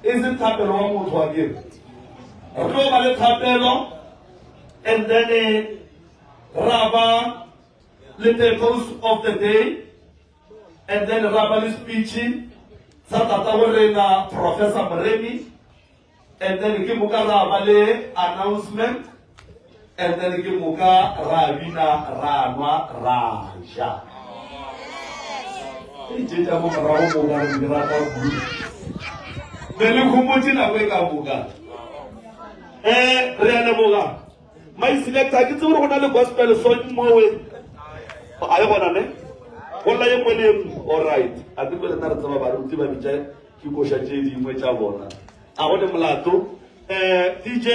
E se thapelo wa motho wa kere. Re tlo ba le thapelo and then eh, ra ba le purpose of the day and then ra ba le speech sa tata go rena Professor Moremi and then ke moka ra ba le announcement and then ke moka ra bina ra nwa ra ja e tše tša mo morago mo ka re di rata kudu be le khomotše nako e ka moka um re a leboga my selector ke tsebe gore go na le gospel song mowe a e gona ne go lla ye nngwe le ye nngwe allright a ke kwe lena re tseba baruti ba bitša dikoša tše dingwe tša bona a go ne molato um dj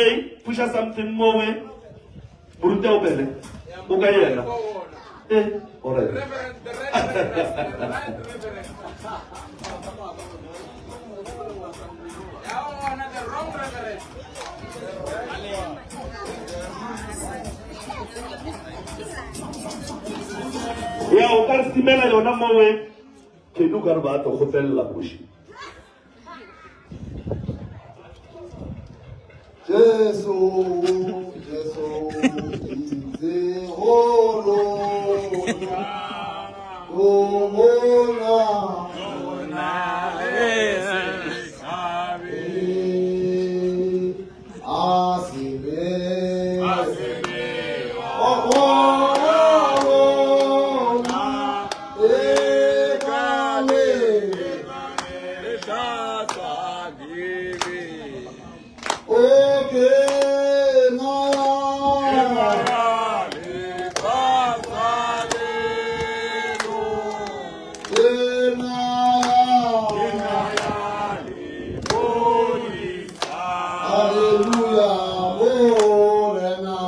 pusha something mowe moruti a opele o ka yena eh alright ya o ka re timela yona mowe Kedi o ka re ba tlo kgopelela koši. Jesu, Jesu, itse go lona, go bona. A se be. Go bona lona, e ka le. O ke na Ke na Hallelujah, Morena.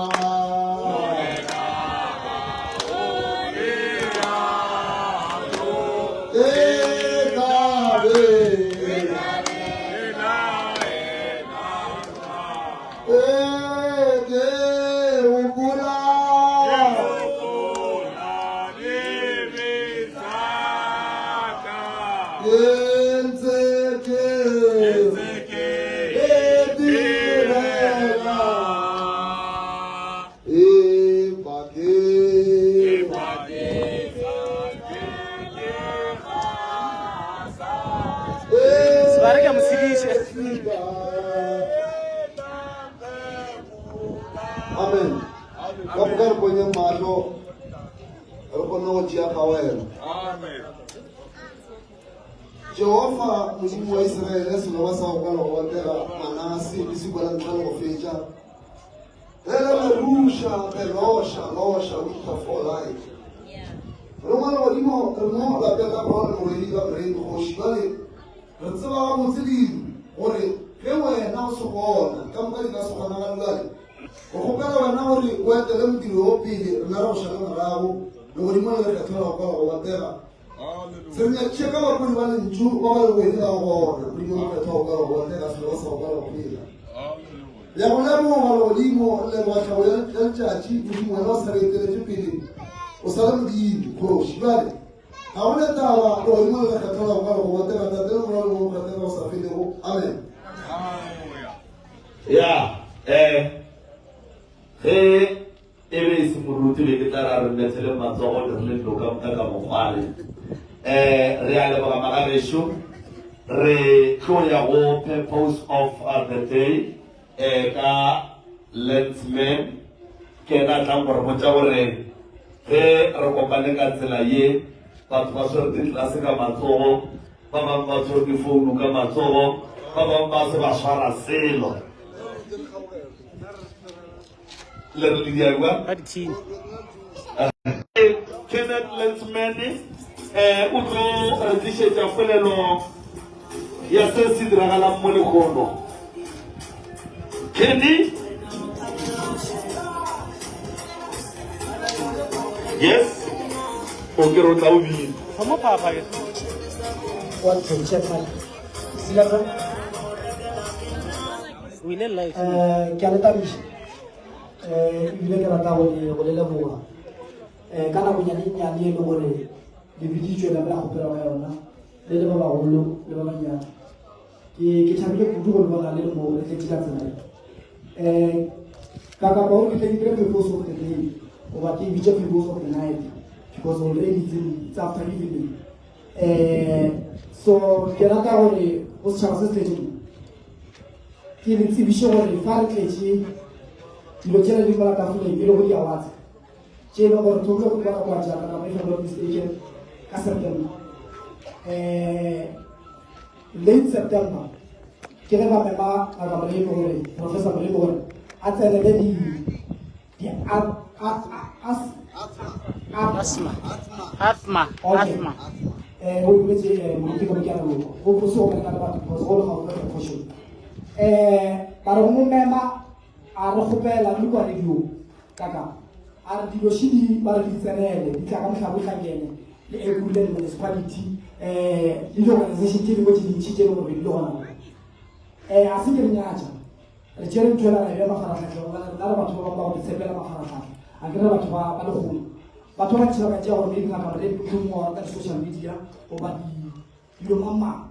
E ka be. O ke hopola. Ke ntse ke e direla. Empa ke Sebare ke a mo tshediša. Amen. Ka moka re ponye mahlo re kgone go tšea kgaogelo. Jehofa Modimo wa Isiraele seloba sa go kwala go botega Manase le sekwa la ntlha le go fetša. Ge le re buša re loša loša winter for life. Re mo legodimo re mo lapeng la morwa le morwedi la moremi kgoši jale re tseba gabotse dilo gore ge wena o se gona ka moka di ka se kgonagale jale re kgopela wena gore o etele modiro o pele rena re go šale morago legodimo le lekgethwa la go kwala go botega Se re nyakile ka bakudi ba lentšu ba ba lego ga gona modimo mokgethwa o ka re gone ka selo sa go ka go phela ya go leboga legodimo re leboga tlhago ya letšatši modimo wena o sa re eteletše pele o sa le modimo kgoši bjale ga go ne taba legodimo le lekgethwa la go ka le go botega tate le morwa le mo mokgethwa go sa felego amen ya um ge E be e se moruti, be ke tla ra re mmetheleng matsogo le rile dilo ka moka ka mokgwale. Um re a leboga magagešo. Re tlo ya go purpose of uh, the day um ka Landsman. Ke ena a tlang go re botša gore ge re kopane ka tsela ye, batho ba swere ditlelase ka matsogo, ba bangwe ba tshwere difounu ka matsogo, ba bangwe ba se ba swara selo. Le re le dialwa? Ka dithini. Kenneth Lensman eh o tlo re tlišetša polelo ya se se diragalang mo lehono. Kenny? Yes. O ke re o tla o bina. Thomo phapha ke. One, two, check mic. Silver. O ile live. Eh, ke a le tabiša um ebile ke rata go le go le leboga um ka nakonyane e nnyane e le gore le biditšwe la la kgopela ka yona le le ba bagolo le ba bannyane. Ke ke thabile kudu go le bona le le mo le tletše ka tsela ye. Um ka kapa gore ke tle ke dire purpose of the day goba ke bitše purpose of the night because already it's, in, it's after evening. Um so ke rata gore go setšhaba se se tletše mo ke le tsebiše gore fa re tletše dilo tšela di mola tafoleng e le go di-awards tše e leng gore thomile go di bona kwa jaaka ka if I'm not mistaken ka September. Um late September ke ge ba mema ngaka Moremi gore Professor Moremi gore a tsenele di di asthma asthma asthma eh o boletse eh, moruti ka mokiana loko go go se go bereka le batho because go le ga go ka phošo eh ba re go mo mema a re kgopela re le kwa radio kaka a re dilo še di ba re di tsenele di tla ka motlhabotlhakene le Ekurhuleni municipality um le di-organization tše dingwe tše dintšhi tše e leng gore di le gona um a se ke re nyatša re tšere ntho ela ra e bea mafaratlhatlheng gobane rena re batho ba bangwe ba go tshepela mafaratlhatlha a ke re batho ba ba legolo batho ba bantši ba ka tšea gore maybe ngaka re mohlomongwe wa rata di-social media goba dilo mang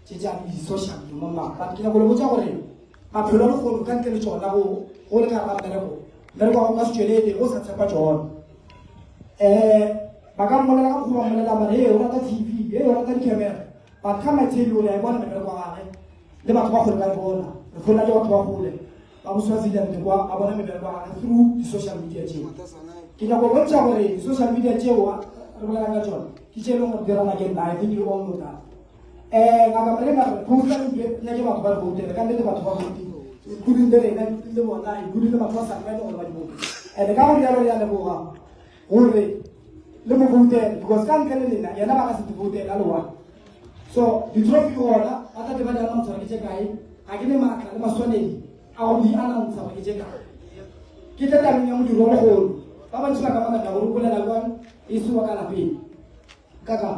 tše tša di-social dilo mang but ke nyako le botša gore maphelo a lekgono ka ntle le tšona go go le ka gare ga mmereko mmereko wa go ka se tšwelele go sa tshepa tšona um ba ka mmolela ka mokgwa ba mmolela bare e o rata tv e o rata di-camera but come I tell you gore a e bona mmereko wa gage le batho ba kgole ba e bona re fola ke batho ba kgole ba bo Swaziland kwa ba bona mebereko ya gage through di-social media tšeo ke nyako bontšha gore di-social media tšeo re bolela ka tsone ke tše e leng gore di rana ke nna i think you all know that um ngaka morena re posta nyake batho ba re voutele ka nnete batho ba voutile including le rena including le bona including le batho ba sa rena gore ba di vote and ka gore jalo re a leboga gore le mo voutele because ka ntle le lena yena ba ka se te voutele a le one so di-trophy ke gona ba tate ba di announce gore ke tše kae ga ke ne maatla le maswanedi a go di announce gore ke tše kae ke tle tabeng ya modiro wa mogolo ba bantši ba ka makatla gore o bolela jwang e se wa ka lapeng kaka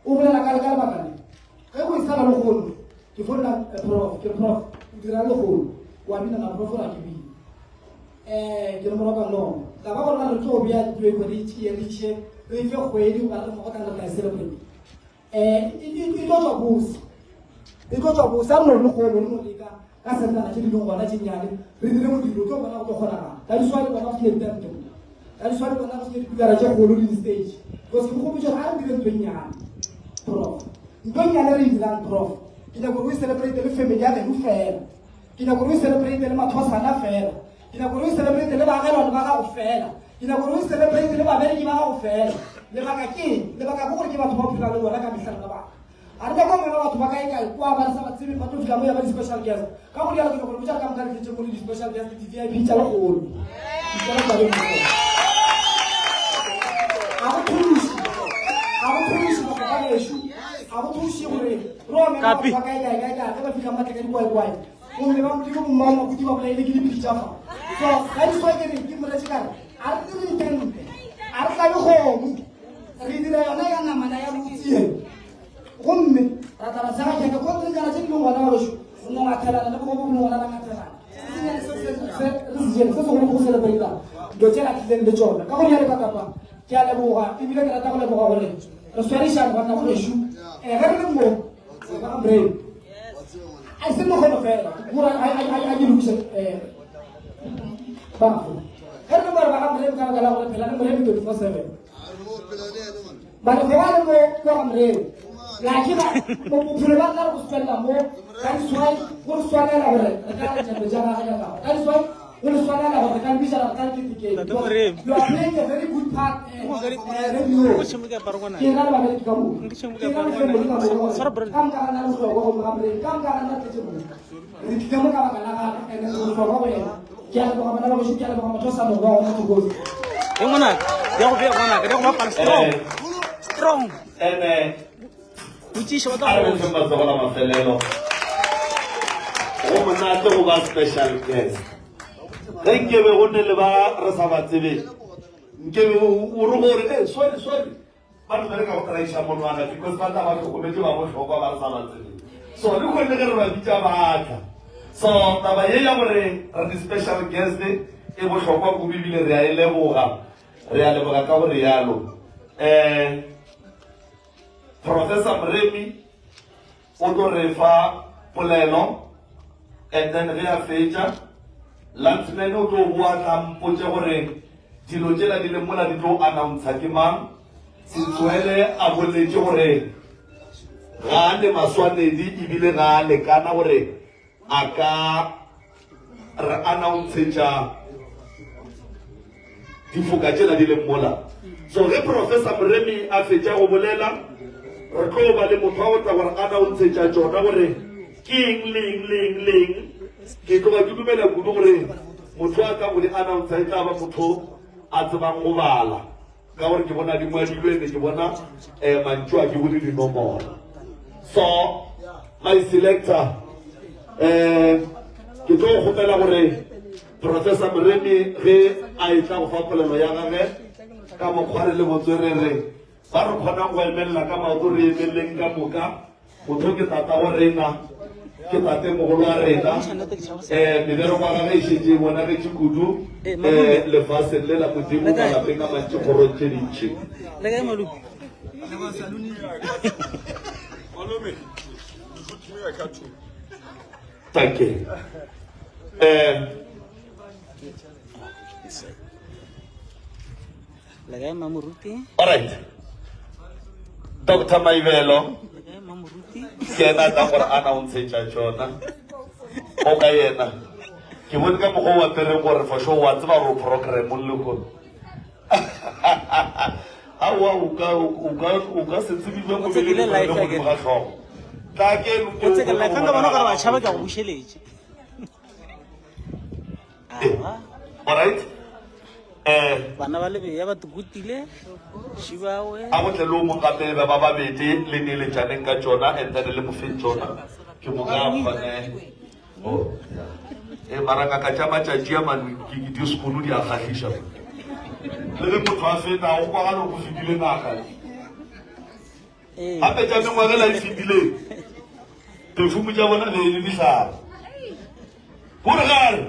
o bolela ka ka lebaka le ge go e sala legolo ke founa eh, prof ke prof o dira legolo wa bina na prof ra ke bina um ke re moroka no taba gore ba re tlo bea dilo e re tšee re tšee re fe kgwedi goba re mo go tla re tla e celebrate um e tlo tswa bose e tlo tswa bose a re no re lekgolo re no leka ka sentana tše di leng gona tše nnyane re dire modiro tlo bona go tlo kgonagala ka diswa le bona go sene ditente ka diswa le bona go sene dipikara tše kgolo le di-stage because ke gopotse gore a re dire ntho e nnyane prof ntho e nnyane re e dirang prof ke nyako gore o e celebrate le family ya geno fela ke nyako gore o e celebrate le mathosana fela Ke nyaka gore o celebrate le baagelwane ba gago fela. Ke nyaka gore o celebrate le babereki ba gago fela. Lebaka ke eng? Lebaka ke gore ke batho ba o phelang le bona ka mehla le mabaka. A re nyaka go mema batho ba kae kae kwa ba re sa ba tsebeng ba tlo fihla mo ya ba di-special guest. Ka go rialo ke nyaka go le botša ka moka le tletše mo le di-special guest le di-VIP tša lekgolo. Ke tabeng Ga go thuše. Ga go thuše batho ba gešo. Ga go thuše gore re o mema batho ba kae kae kae kae ge ba fihla matle ka dikwaekwae. gomme ba modimo bommao makuti ba bolaile ke dipidi tša fa so ga di swa ke re ke moretše kare a re dire ditente a re hlabe kgomo re dira yona ya namana ya botsie gomme ra tla ra sega keke ko tsenkana tse di leng gona gašo re no ngathelana le bogobo bo leng gona ra ngathelana se se segolo go celebrata dilo tse ra tlileng le tsona ka go rialo ka kapa ke a leboga ebile ke rata go leboga gore re swarišane banna go gešo um ge re le mo ba brain a se lekgono fela gore a ke lokiše um bafo ge re le gore ba ga moremi ka baka la gore phela le moremi 24/7 ba re go le mo kwa ga moremi lakina bophelo ba nna re go spenda mo that is why go re swanela gore re ka re tšhelo tša gage ka kago that is why go re swanela gore re ka lebisa re ka ketekeng you are playing a very good part eh, eh, radio ke ra le babereki ka moka ke ra le family ka moka gore ka moka ga nna re bohlokwa go moga moremi ka moka ga nna tletse mo re tlile mo ka baka la gagwe and re bohlokwa go yena ke a leboga bana ba gešo ke a leboga motho o sa morwa gona thokozi e ngwanaka ya go bea ngwanaka ya go bapala strong strong ene botšiša ba tla a re feng matsogo la mafelelo go monate go ba special guest ge nkebe go ne le ba re sa ba tsebeng nkebe o re gore e sorry sorry ba re bereka go traiša monwana because ba tla ba tlhokometse ba bohlokwa ba re sa ba tsebeng so le kgonne ge re ba bitša batla so taba ye ya gore re di-special guest e bohlokwa kudu ebile re a e leboga re a leboga ka gore yalo um professor moremi o tlo re fa. polelo and then ge a fetša Landsman o tlo boa tla mpotše gore dilo tšela di leng mola di tlo annountsha ke mang. Setswele a boletše gore ga a ne maswanedi ebile ga a lekana gore a ka re annountshetša difoka tšela di leng mola. So ge Professor Moremi a fetša go bolela, re tlo ba le motho wa go tla gore annountshetša tšona gore ke eng le eng le eng le eng. Ke tloga ke dumela kudu gore motho a tla go di annountsha e tla ba motho a tsebang go bala, ka gore ke bona di ngwadilwe ene ke bona um mantšu a ke bone dinomoro. So my selector, um ke tlo kgopela gore Professor Moremi ge a etla go fa polelo ya gage ka mokgwa re le botswerere ba re kgonang go emelela ka maoto re emeleleng ka moka. Motho ke tata wa rena, ke tate mogolo wa rena. Um mebereko ya gage e šetše e bonagetše kudu um lefaseng le la Modimo malapeng a mantši kgorong tše dintši. Le kae malume? Thank you. Um Le kae mamoruti? All right. Dr. Maibelo Le kae mamoruti? ke yena a tla gore a announce-etša tšona. O ka yena. Ke bone ka mokgwa o apereng gore for sure wa tseba gore o programmong lehono. Aowa o ka o ka o ka se tsebe bjang O o bele tsekile le life godimo again. ga hlogo. Tla ke O tsekile life nka bona gore wa tšhaba ke a go bušeletše. Awa. All right. Eh Bana ba lebeya ba tukutile. Šibawe. a go tle le o mong gape ba ba babedi le neeletšaneng ka tšona and then le mo feng tšona ke moka a kgone oh, yeah. e mara ngaka tša matšatši a mane di sekolo di a kgahliša le ge motho a feta go kwagale go fetile ngaka Ee. gape tša mengwagela e fetileng perfume tša bona be e le dihlare gore gare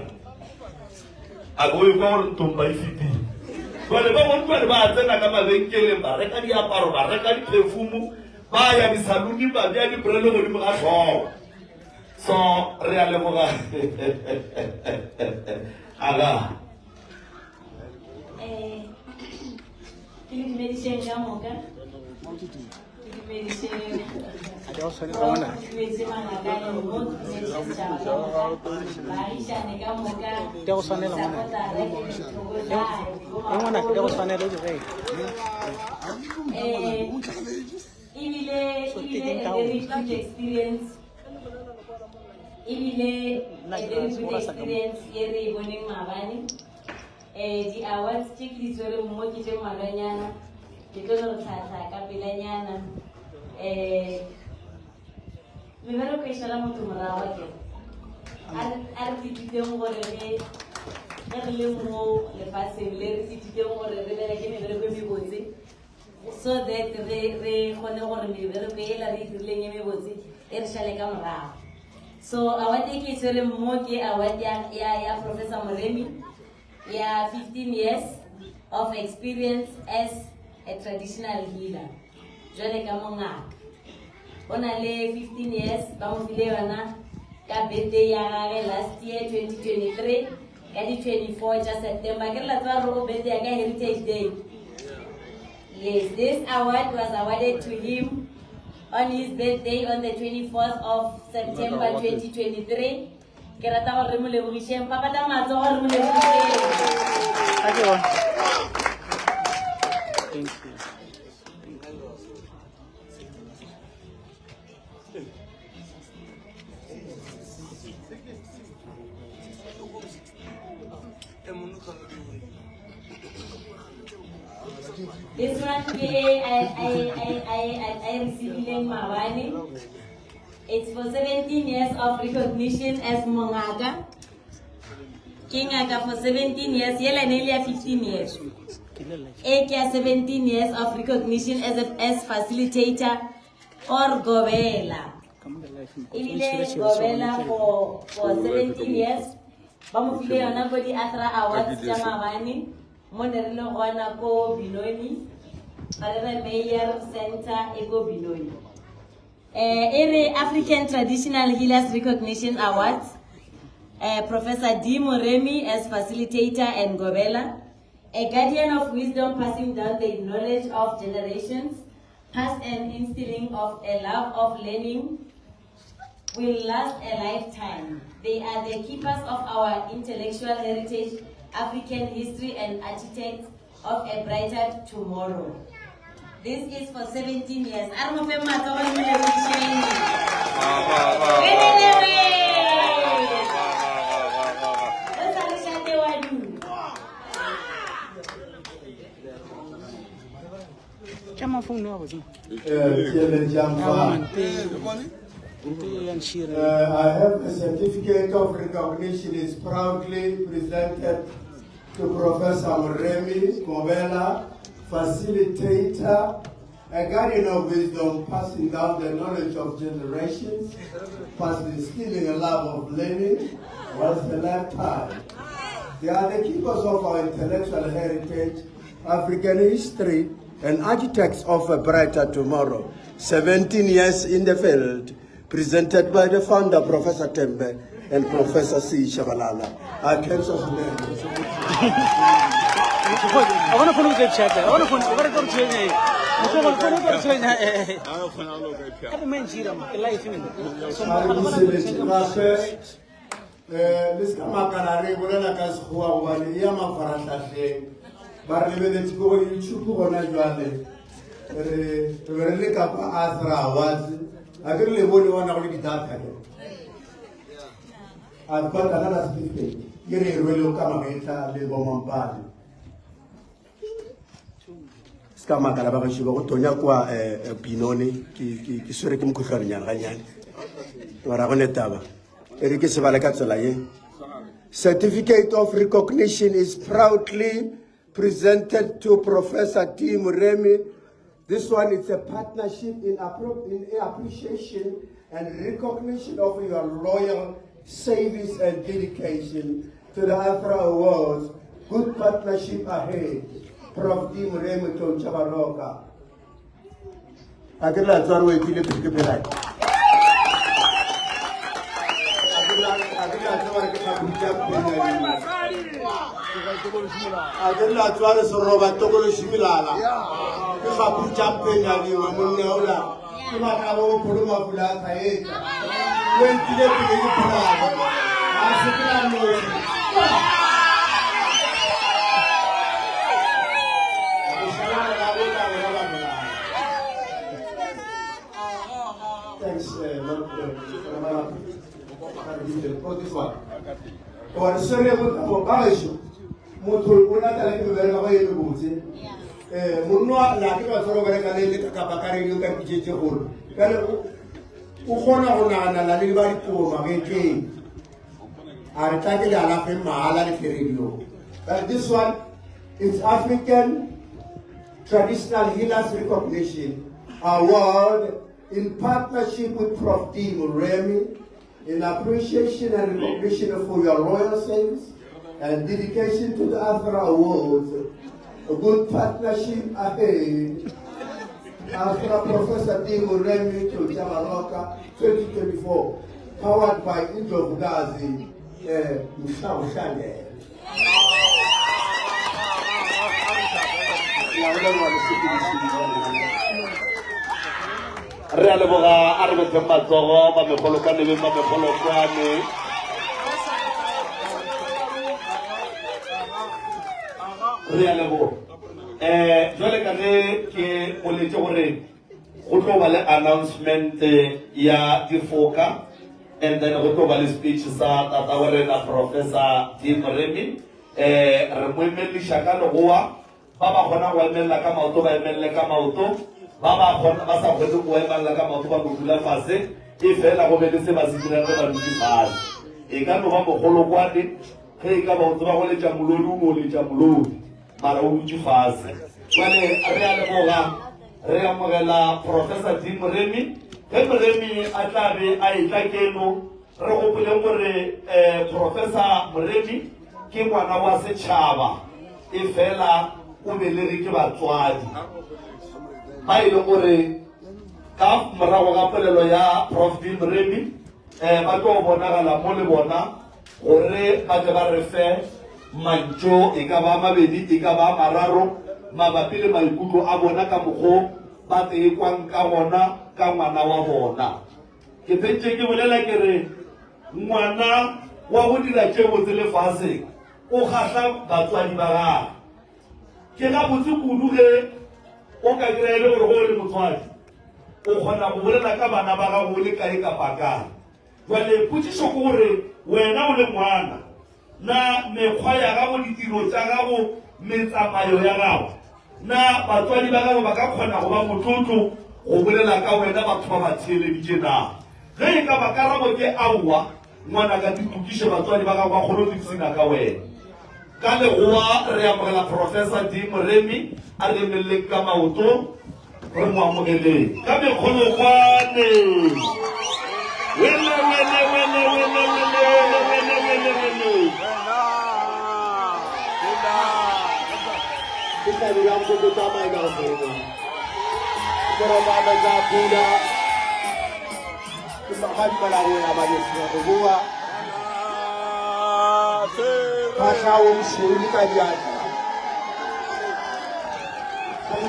a ko ekwa gore ntomba e fetile jale ba bone jale ba tsena ka mabenkeleng ba reka diaparo ba reka diperfume ba ya disaluni ba bea dibrele godimo ga tlhogo so re a leboga aga Eh, ke le dumedišeng ka moka ke dumedišeng dumediše mangakane mo ke dumediše setšhaba ka moka baagišane ka moka Di a go swanela, ngwana. sapotara ke le thokoza E ngwanaka di a go swanela o di reke. Eh, ebile ebile a very good experience ebile a very good experience ye re e boneng maabane um di-awards tše ke di tshwereng mo ke tše mmalwanyana ke tlo no re tlhatlha ka pelanyana um mebereko e šala motho morago akere a re ithuteng gore ge ge re le mo lefatsheng le re ithuteng gore re bereke mebereko e mebotse so that re re kgone gore mebereko ela re e dirileng e mebotse e re šale ka morago. So award e ke e tshwereng mo ke award ya, ya, ya Professor Moremi ya 15 years of experience as a traditional healer. Jwale ka mongaka. O na le 15 years ba mo file yona ka birthday ya gage last year 2023 ka di 24 tša September. Ke re la tseba gore o birthday ya ka Heritage Day. Yes, this award was awarded to him on his birthday on the 24th of September 2023. Ke rata gore re mo lebogišeng. Papata matsogo re mo lebogišeng. A ke bona. Thank you. This one ke e I I I I I I receiving maabane. It's for 17 years of recognition as mongaka. Ke ngaka for 17 years, yela ne le ya 15 years. E ke ya 17 years of recognition as a as facilitator or gobela. Ebile gobela for for 17 years. Ba mo file yona ko di Athra Awards tša maabane. Mo ne re le gona ko Benoni. Ga re re Mayor Center e ko Benoni. Eh, e re African Traditional Healers Recognition Awards. Eh, Professor D. Moremi as facilitator and Gobela, a guardian of wisdom passing down the knowledge of generations, past and instilling of a love of learning will last a lifetime. They are the keepers of our intellectual heritage, African history, and architects of a brighter tomorrow. This is for 17 years. A re mo feng matsogo le mo lebogišeng. Welelewe! O sa le šate wa dula. Tša mafounu a botse. I have a certificate of recognition is proudly presented to Professor Moremi Gobela, facilitator, a guardian of wisdom, passing down the knowledge of generations, past instilling a love of learning once a lifetime. They are the keepers of our intellectual heritage, African history, and architects of a brighter tomorrow. 17 years in the field, presented by the founder, Professor Tembe, and Professor C. Shabalala. I cancel A bona phone o tla chat. A bona phone o re go tshwenya e. Motho go phone o tlo tshwenya e. Ka bo menjira mo ke life ne. So gape um le se ka makala re bolela ka sekgowa gobane e ya mafaratlhatlheng ba re lebeletse ko go youtube gona jwale re re be re le kapa arthur awards a ke re le bone wa nago le di-data ke I've got another certificate ye re e rwelego ka magetla le bomampane se ka makala ba gešo ba go tonya kwa um pinone ke swere ke mokhutlwanenyana ganyane mara go ne taba e re ke se bale ka tsela ye certificate of recognition is proudly presented to professor t moremi this one is a partnership in, in appreciation and recognition of your loyal service and dedication to the Afra Awards. Good partnership ahead. Prof. D. Moremi Tonchabaroka. A ke la tsware o etile pele ke phela. A ke la a ke la tsware ke gabuja pele. A ke la tsware seroba tokolo shimilala. Ke gabuja pele diwa monna ola. Ke batla bo pholo mafula a tsaetsa. O etile pele ke phela. A se ke la nosi. Thanks, Lord. Oh, this one. Or sorry, ba gešo motho o latela ke mebereka ba e mebotse um monna la ke ba tshwara o bereka le le kapa ka radio ka pitše tše golo bjale o kgona go naganala le ba dikobo magetleng a re tla ke le alafeng mahala le tle radio but this one it's african traditional healers recognition award in partnership with prof d moremi in appreciation and recognition for your royal service and dedication to the Afra Awards. A good partnership ahead. Afra Professor D. Moremi to Jamaroka 2024, powered by Indlovukazi eh, Mhlawuhlangene. Re a leboga a re betheng matsogo ba megolokwane beng ba megolokwane. Re a leboga. Eh jwale ka ge ke boletše gore go tlo ba le announcement ya difoka and then go tlo ba le speech sa tata wa rena Professor D Moremi eh re mo emelliša ka legoa ba ba kgona go emelela ka maoto ba emelele ka maoto ba ba kgona ba sa kgone go emelela ka maoto ba no dula fase e fela go be le se ba se dirang ge ba dutse fase e ka no ba mogolokwane ge e ka ba o tseba go letša molodi o no letša molodi mara o dutše fase jale re a leboga re amogela professor d moremi ge moremi a tla be a etla keno re gopoleng gore um professor moremi ke ngwana wa setšhaba e fela o belege ke batswadi ba e leng gore. Ka morago ga polelo ya Prof D Moremi, um ba tlo bonagala mo le bona gore ba tle ba re fe mantšu e ka ba a mabedi e ka ba a mararo mabapi le maikutlo a bona ka mokgo ba teekwang ka gona ka ngwana wa bona. Ke fetše ke bolela ke re ngwana wa go dira tše botse lefaseng o kgahla batswadi ba gagwe. Ke gabotse kudu ge o ka kry-a e le gore ge o le motswadi o kgona go bolela ka bana ba gago o le kae kapa kae. Jwale potšišo ke gore wena o le ngwana, na mekgwa ya gago, ditiro tša gago, metsamayo ya gago, na batswadi ba gago ba ka kgona go ba motlotlo go bolela ka wena batho ba ba theeleditše na? Ge e ka ba karabo ke aowa, Ngwanaka, ditokiše batswadi ba gago ba kgone go ipshina ka wena. Ka legoa re amogela Professor D. Moremi, a re emeleleng ka maoto re mo amogeleng ka mekgolokwane. Wele, wele, wele, wele, wele, wele, wele, wele, wele. Ke tla dirang go go tsamaya ka go Moroba metsa pula. Ke ba dumela go ya ba leswa go boa. Phahla o mošweu le ka diatla. Re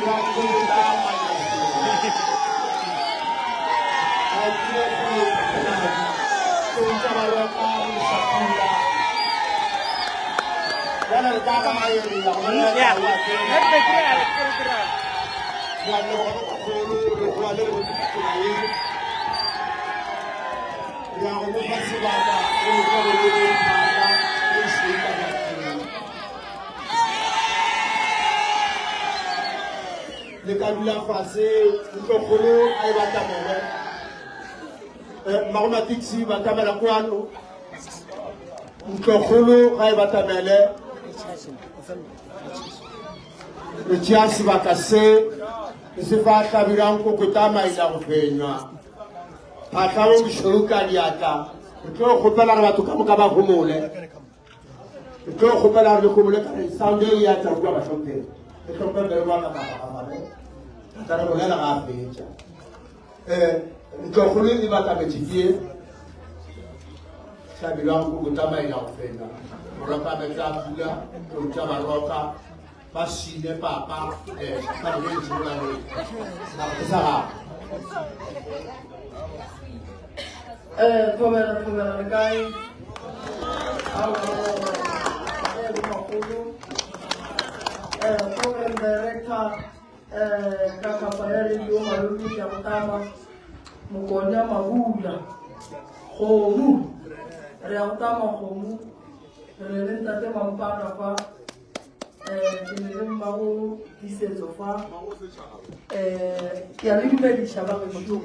ya go mo fa sebaka go mo fa bolele thata e šweu ka diatleng. Le ka dula fase ntlokgolo a e batamele. Eh, Mmago Matiksi batamela kwano. Ntlokgolo ga e batamele. Re tšea sebaka se re se fa hlabirang kokota maila go fenywa. Phahla wo mošweu ka diatla. Re tlo kgopela gore batho ka moka ba homole. Re tlo kgopela gore le homole ka re sound e ya tla kua bahlomphegi. Re hlomphe mmereko wa ka kapa Re tla re bolela ga a fetša. Eh, ntlokgolo e batametše ke ye. Hlabirwang ko botsamaela go fenya. Moroka metsa a pula, tlou tša baroka. Ba šile papa eh ba re ntse ba le ba ke sa ga. Eh thobela thobela le kae? Ao eh bo Eh program director eh ka kapa ya radio malome ke a go tama Mokonya Mabula kgomo re a go tama kgomo re le ntate Mampana fa um ke ne le mmago tiisetso fa um ke a le dumediša ba gešo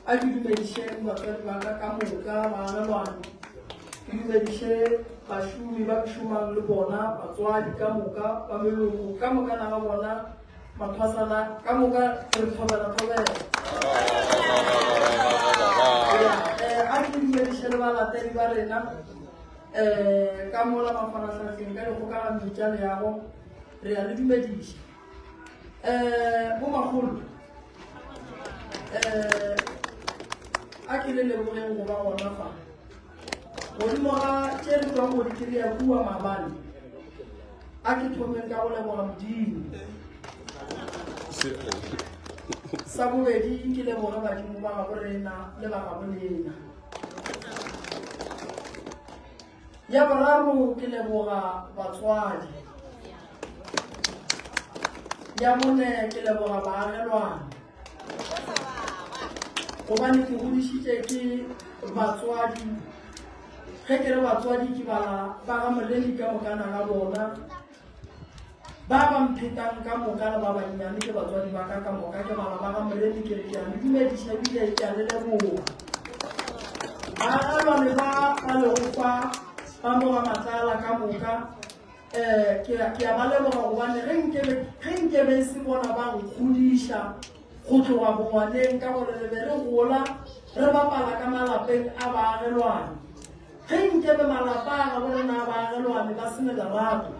a ke dumedišeng batswadi ba ka ka moka baagelwane ke dumediše bašomi ba ke šomang le bona batswadi ka moka ba meloko ka moka na ga bona mathwasana ka moka re thobela thobela a ke dumediše le balatedi ba rena um ka mola mafaratlhatlheng ka dikgokagano tša leago re a le dumediša um bo magolo um a ke le lebogeng go ba gona fa godimo ga tše re tswang go di kry-a kua maabane a ke thomeng ka go leboga modimo sa bobedi ke leboge badimo ba gabo rena le ba gabo lena Ya boraro ke leboga batswadi. Ya bone ke leboga baagelwane. Gobane ke godišitše ke batswadi. Ge ke re batswadi ke bala ba ga Moremi ka mokana ga bona. Ba ba mphetang ka moka le ba bannyane ke batswadi ba ka ka moka ke bana ba ga Moremi ke re ke a le dumediša ebile ke a le leboga. Baagalwane ba ba lego fa ba mo ga Matlala ka moka um ke a ke a ba leboga gobane ge nkebe ge nkebe e se bona ba nkgodiša go tloga bongwaneng ka gore re be re gola re bapala ka malapeng a baagelwane. Ge nkebe malapa a gabo rena a baagelwane ba se ne lerato,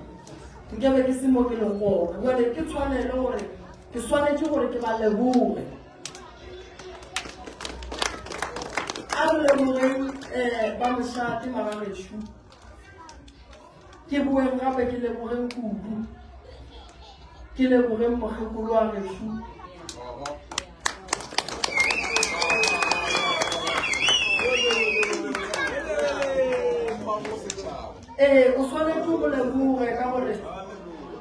nkebe ke se mo ke leng gona. Bjale ke tshwanelo gore ke swanetše gore ke ba leboge. re lebogeng um ba mošate magagešo ke boeng gape ke lebogeng kudu ke lebogeng mokgekolo wa gešo ee o swanetše o mo leboge ka gore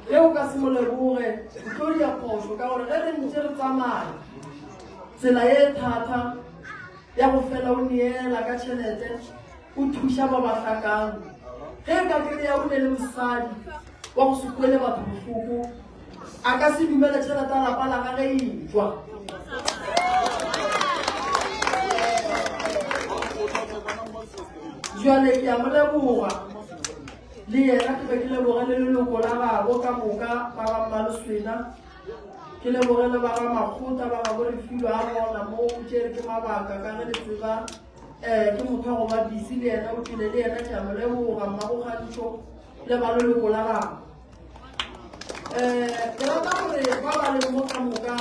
ge o ka se mo leboge o tlo dia phošo ka gore ge re ntse re tsamaya tsela ye thata ya go fela o neela ka tšhelete o thuša ba ba hlakang ge e ka kry-a o ne le mosadi wa go se kwele batho bohloko a ka se dumele tšhelete a lapa la gage e jwa jale ke a mo leboga le yena ke be ke leboge le leloko la gabo ka moka ba ga mmaleswena ke leboge le ba ga makgotla ba gabo refilo a gona mo o tšere ke mabaka ka ge le tseba um ke motho wa go ba busy le yena o tšwile le yena ke a mo leboga mmagogantšho le ba leloko la gagwe um ke rata gore ba ba leng mo ka moka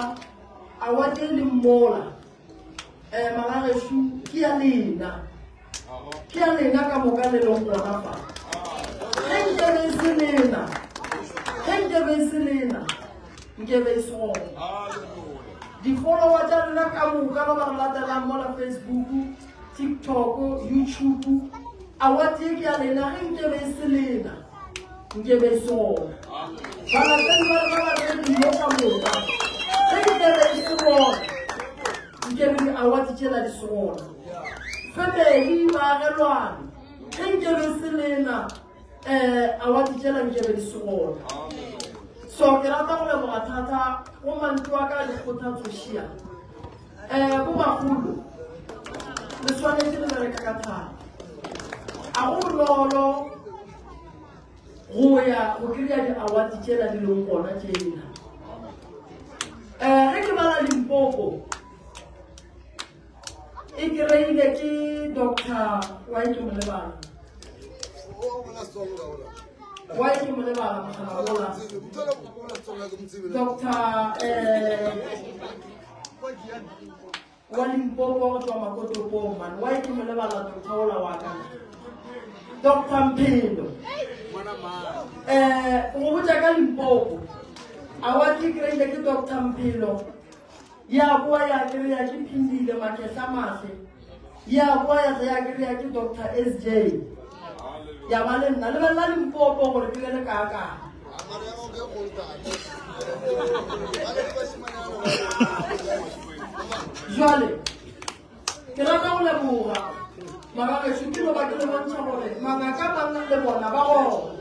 a wa tse leng mola um magagešu ke ya lena ke ya lena ka moka le leng gona fa ge nkebe e se lena ge nkebe e se lena nkebe e se gona di-follower tša rena ka moka ba ba re latelang mola facebook tiktok youtube award ye ke ya lena ge nkebe e se lena nkebe e se gona balatedi ba rena ba radio ka moka ge nkebe e se gona nkebe di-award tšela di se gona family baagelwane ge nkebe e se lena um award tšela nkebe di se gona so ke rata go leboga thata go mantlo a ka a dikgothatsošia um bomagolo le swanetše le bereka ka thata a go bonolo go ya go kry-a di-award tšela di leng gona tšela um ge ke bala limpopo e kry-ile ke doctor wa ke mo lebala wa ke mo lebala mogala doctor um wa limpopo wa go tswa makotopong man wa ke mo lebala doctor ola wa ka doctor mphelo um go botša ka limpopo a wa ke kry-ile ke doctor mphelo ya boa ya kry-a ke phindile makehla mahle ya boa ya tla ya kry-a ke doctor s j ya ba le nna lebelela limpopo gore ke le le kaakang jale ke rata go leboga magageso ke no ba ke le bontšha gore mangaka mang le bona ba gona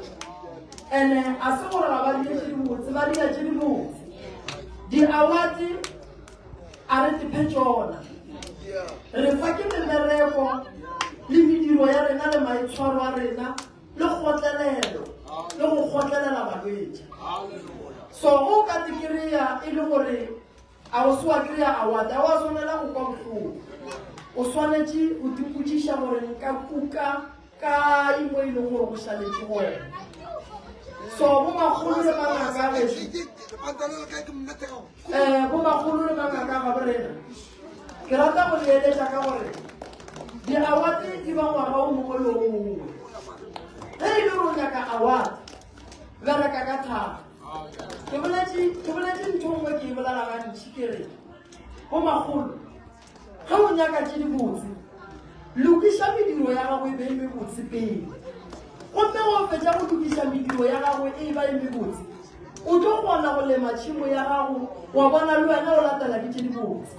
ene a se gore ga ba dire tše dibotse ba dira tše dibotse di-awards a re tephe tšona re fa ke mebereko le mediro ya rena le maitshwaro a rena le kgotlelelo le go kgotlelela balwetši so go ka te kry-a e le gore a o se wa kry-a award a wa swanela go kwa bohloko o swanetše go tipotšiša gore nka kuka kae mo e leng gore go šaletše gona so bomakgolo le mangaka gešo um bomakgolo le mangaka ga borena ke rata go le eletša ka gore di-award di ba ngwaga o mongwe le o mongwe ge e le gore o nyaka award bereka ka thata ke boletše ke boletše ntho nngwe ke e bolela gantši ke re bomakgolo ge o nyaka tše dibotse lokiša mediro ya gago e be e mebotse pele gomme go fetša go lokiša mediro ya gago e ba e mebotse o tlo kgona go lema tšhemo ya gago wa bona le wena o latela ke tše dibotse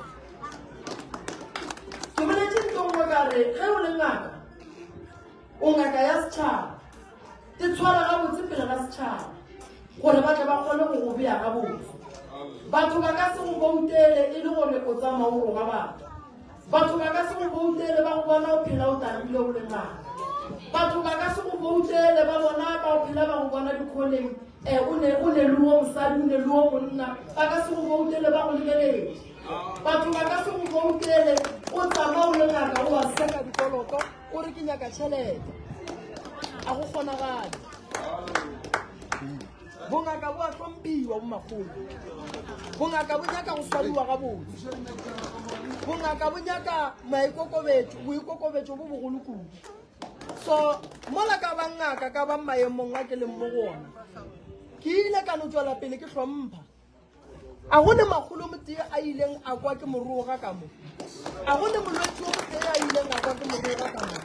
ke boletše ntho nngwe ka re ge o le ngaka o ngaka ya setšhaba te tshwara gabotse pele ga setšhaba gore ba tle ba kgone go go bea gabotse batho ba ka se go boutele e le gore o tsamaya o roga batho batho ba ka se go boutele ba go bona o phela o tagile o le ngaka batho ba ka se go boutele ba bona ba o phela ba go bona dikgoneng um o ne o ne le wo mosadi o ne le wo monna ba ka se go boutele ba go lebeletše batho ba ka se go boutele o tsamaya o le ngaka o ba seka dikoloto o re ke nyaka tšhelete a go kgonagale. Bongaka bo a hlomphiwa bomakgolo. Bongaka bo nyaka go swariwa gabotse. Bongaka bo nyaka maikokobetšo, boikokobetšo bo bogolo kudu. So mola ka ba ngaka ka ba maemong a ke leng mo go ona, ke ile ka no tšwela pele ke hlompha. A go ne makgolo motee a ileng a kwa ke moroga ka mo. A go ne molwetši o motee a ileng a kwa ke moroga ka mo.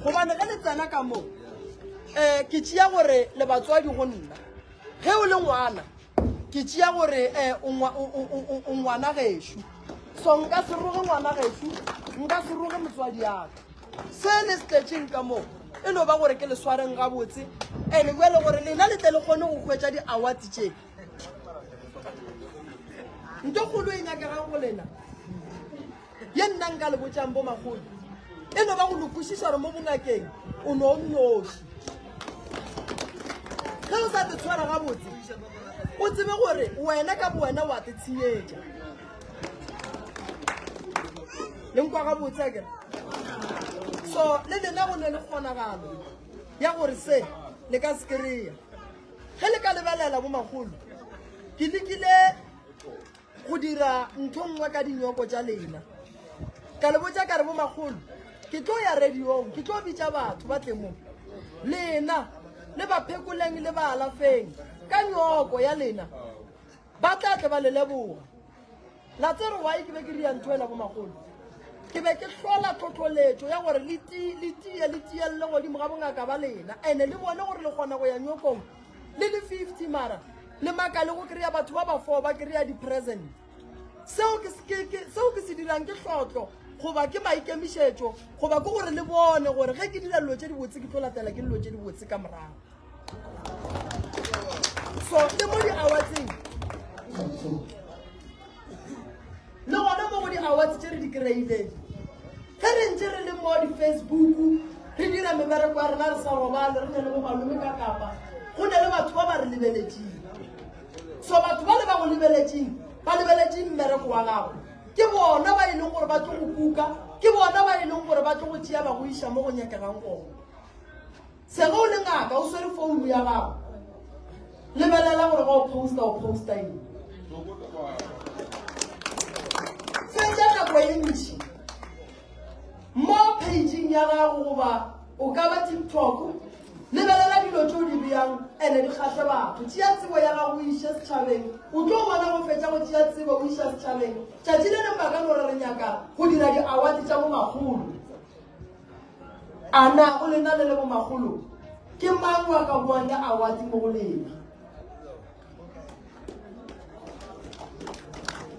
Gobane ge le tsena ka mo, um ke tšea gore le batswadi go nna. Ge o le ngwana, ke tšea gore um o ngwana gešo. So nka se roge ngwana gešo, nka se roge motswadi yaka. Se le se tletšeng ka mo, e no ba gore ke le swareng gabotse, and bjale gore lena le tle le kgone go hwetša di-awards tše. Nto kgolo e nyakegang go lena ye nna nka le botšang bo makgolo e no ba go le kwešiša gore mo bongakeng o no o nnoši. Ge o sa te tshwara gabotse o tsebe gore wena ka bowena wa te tshenyetša. Le nkwa gabotse akere? So le lena go ne le kgonagalo ya gore se le ka se kry-a. Ge le ka lebelela bomakgolo, ke lekile go dira ntho nngwe ka dinyoko tša lena. Ka le botša ka re bomakgolo, ke tlo ya radiong, ke tlo bitša batho ba tle mo. Lena le ba phekoleng le ba alafeng ka nyoko ya lena, ba tla tle ba le leboga. La tsere why ke be ke ria ntho ela bomakgolo? Ke be ke hlola tlhohloletšo ya gore le ti, le tie, le tielle godimo ga bongaka ba lena, ene le bone gore le kgona go ya nyokong le le 50 mara le makale go kry-a batho ba ba four ba kry-a di-present. Seo ke, ke, ke, seo ke se dirang ke hlotlo goba ke maikemišetšo goba ke gore le bone gore ge ke dira dilo tše dibotse ke tlo latela ke dilo tše dibotse ka morago. So le mo di-awardseng le gona mo go di-awards tše re di kry-ileng ge re ntše re le mo di-facebook re dira mebereko ya rena re sa robale re ne le bo malome ka kapa go ne le batho ba ba re lebeletšeng. So batho ba le ba go lebeletšeng ba lebeletše mmereko wa gago ke bona ba e leng gore ba tlo go kuka, ke bona ba e leng gore ba tlo go tšea ba go iša mo go nyakegang gona. Se ge o le ngaka o swere founu ya gago, lebelela gore ga o posta o posta eng. Fetša nako e ntši mo pageng ya gago goba o ka ba TikTok, lebelela dilo tše o di beyang ene di kgahle batho. Tšea tsebo ya gago o iše setšhabeng, o tlo bona go fetša go tšea tsebo o iša setšhabeng. Tšatši le leng ba ka no re re nyaka go dira di-award tša bomakgolo. A na go lena le le bomakgolo ke mang wa ka boang le award mo go lena?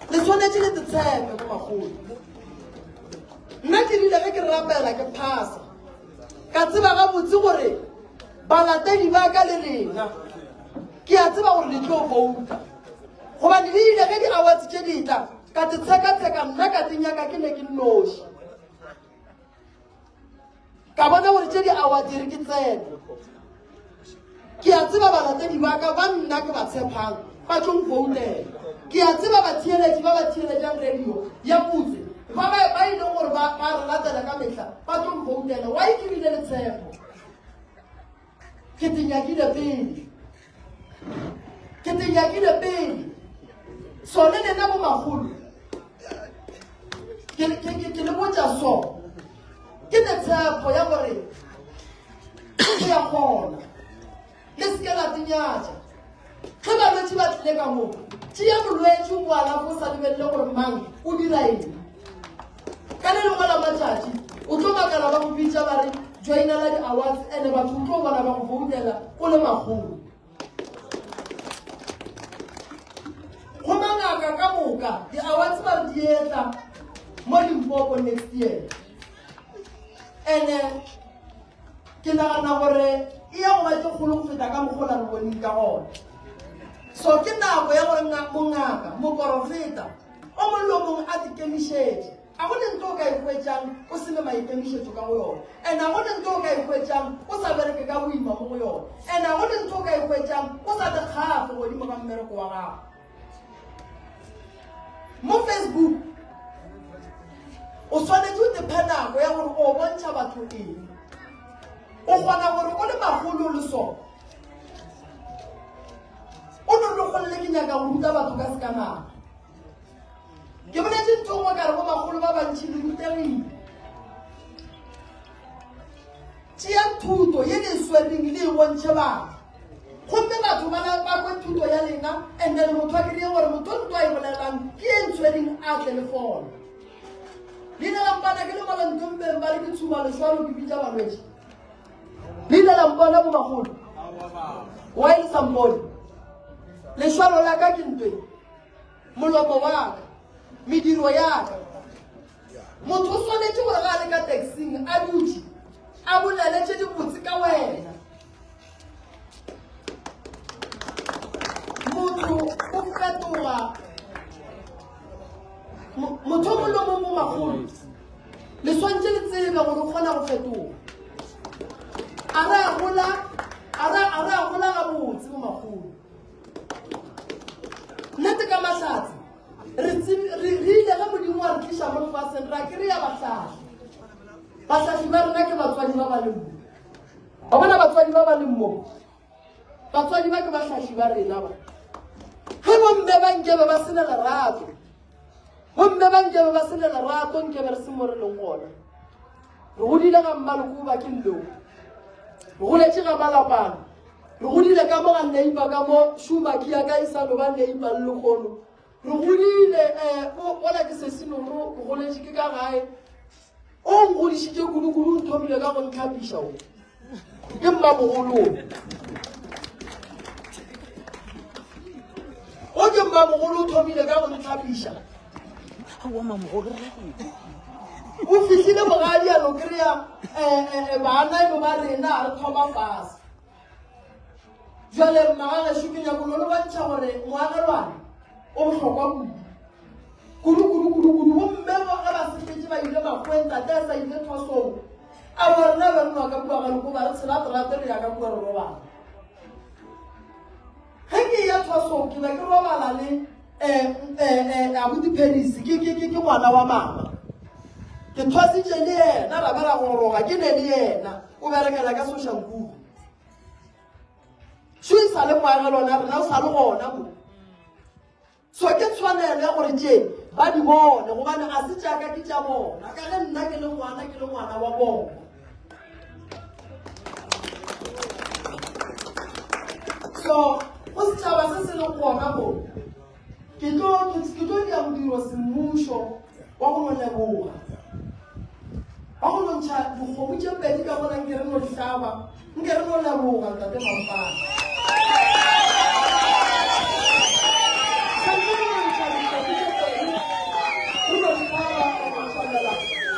Le swanetše le tetshepe bomakgolo. Nna ke rile ge ke rapela ke phasa ka tseba gabotse gore balatedi ba ka le lena ke a tseba gore le tlo vouta gobane le ile ge di-awards tše di tla ka te tshekatsheka nna ka te nyaka ke ne ke nnoši. Ka bona gore tše di awa di re ke tsene. Ke a tseba balatedi ba ka ba nna ke ba tshepang ba tlo nfounela. Ke a tseba batheeletši ba ba theeletšang radio ya Putse ba ba ba e leng gore ba ba re latela ka mehla ba tlo nfounela. Why ke bile le tshepo? Ke te nyakile pele. Ke te nyakile pele. So le lena bo magolo ke ke ke ke le botša so. Ke ne tshepo ya gore ke ya kgona. Le se ke la tinyatša. Ge balwetši ba tlile ka mo, tšea molwetši o mo alafe o sa lebelele gore mang o dira eng. Ka le lengwe la matšatši o tlo makala ba go bitša ba re joinela di-awards ene batho o tlo bona ba go voutela o le makgolo. Go mangaka ka moka di-awards ba re di etla mo Limpopo next year. Ene ke nagana gore e ya go ba tše kgolo go feta ka mokgwa la re boneng ka gona. So ke nako ya gore mongaka, moporofeta o mongwe le o mongwe a ikemišetše. A go ne ntho o ka e hwetšang o se ne maikemišetšo ka go yona. And a go ne ntho o ka e hwetšang o sa bereke ka boima mo go yona. And a go ne ntho o ka e hwetšang o sa te kgafe godimo ga mmereko wa gago. Mo Facebook o swanetše o tephe nako ya gore o bontšha batho eng. O kgona gore o le magolo le so. O no re golle ke nyaka go ruta batho ka sekamana. Ke boletše ntho nngwe ka re bo magolo ba bantši le rutegile. Tšeang thuto ye le e swereng le e bontšhe batho. Gomme batho ba ba kwe thuto ya lena and then motho a kry-e gore motho o nto a e bolelang ke e ntshwereng a tle le fona. Le ile la mpana ke le mola ntompeng ba re ke tshuma lešwalo ke bitša balwetši. Le ile la mpona bo bagolo. Why le sa mpone? Lešwalo la ka ke ntweng. Molomo wa ka, mediro ya ka. Motho o swanetše gore ga a le ka taxing a dutše a bolele tše dibotse ka wena. Motho o fetoga motho o mongwe le mongwe mo magolo le swantše le tsebe gore o kgona go fetoga a re a gola a re a re a gola gabotse mo magolo nnete ka mahlatse re ile ge modimo wa re tliša mo lefaseng ra kry-a bahlahli bahlahli ba rena ke batswadi ba ba leng mo ba bona batswadi ba ba leng mo batswadi ba ke bahlahli ba rena ba ge bomme ba nkebe ba sena lerato bomme ba nkebe ba sena lerato nkebe re se mo re leng gona re godile ga mmaloko ba ke lleo re goletše ga malapana Re godile ka mo ga neighbor ka mo Schumacher ya ka e sa no ba neighbor le lehono. Re godile eh bona ke Sesinoro, ke goletše ke ka gae. O nkgodišitše kudu-kudu o nthomile ka go ntlhapiša o. Ke mmamogolo o. O ke mmamogolo o thomile ka go ntlhapiša. O fihlile bogadi a no kry-a eh, eh, eh, bana e no ba rena a re thoma fase. Jwale mmagagešo ke nyako lo lebantšha gore moagelwane o bohlokwa kudu. Kudu kudu kudu kudu bomme ge ba sepetše ba ile makgweng tate a sa ile thwasong. A wa rena be re nwa ka kua ga lekoba re tshela terate re ya ka kua re robala. Ge ke ya thwasong ke be ke robala le eh, eh, eh, abuti Paris ke ke ke ke ngwana wa mama. Ke thwasitše le yena ra ba ra goroga ke ne le yena o berekela ka Soshanguve. Šo e sa le moagelwana rena o sa le gona mo. So ke tshwanelo ya gore tše ba di bone gobane ga se tšaka ke tša bona ka ge nna ke le ngwana ke le ngwana wa bona. So go setšhaba se se leng gona mo ke tlo ke tlo dira modiro semmušo wa go no leboga wa go no ntšha dikgomo tše pedi ka bona nke re no di hlaba nke re no leboga ntate Mampane Santse re no ntšha dikgomo tše pedi re no di hlaba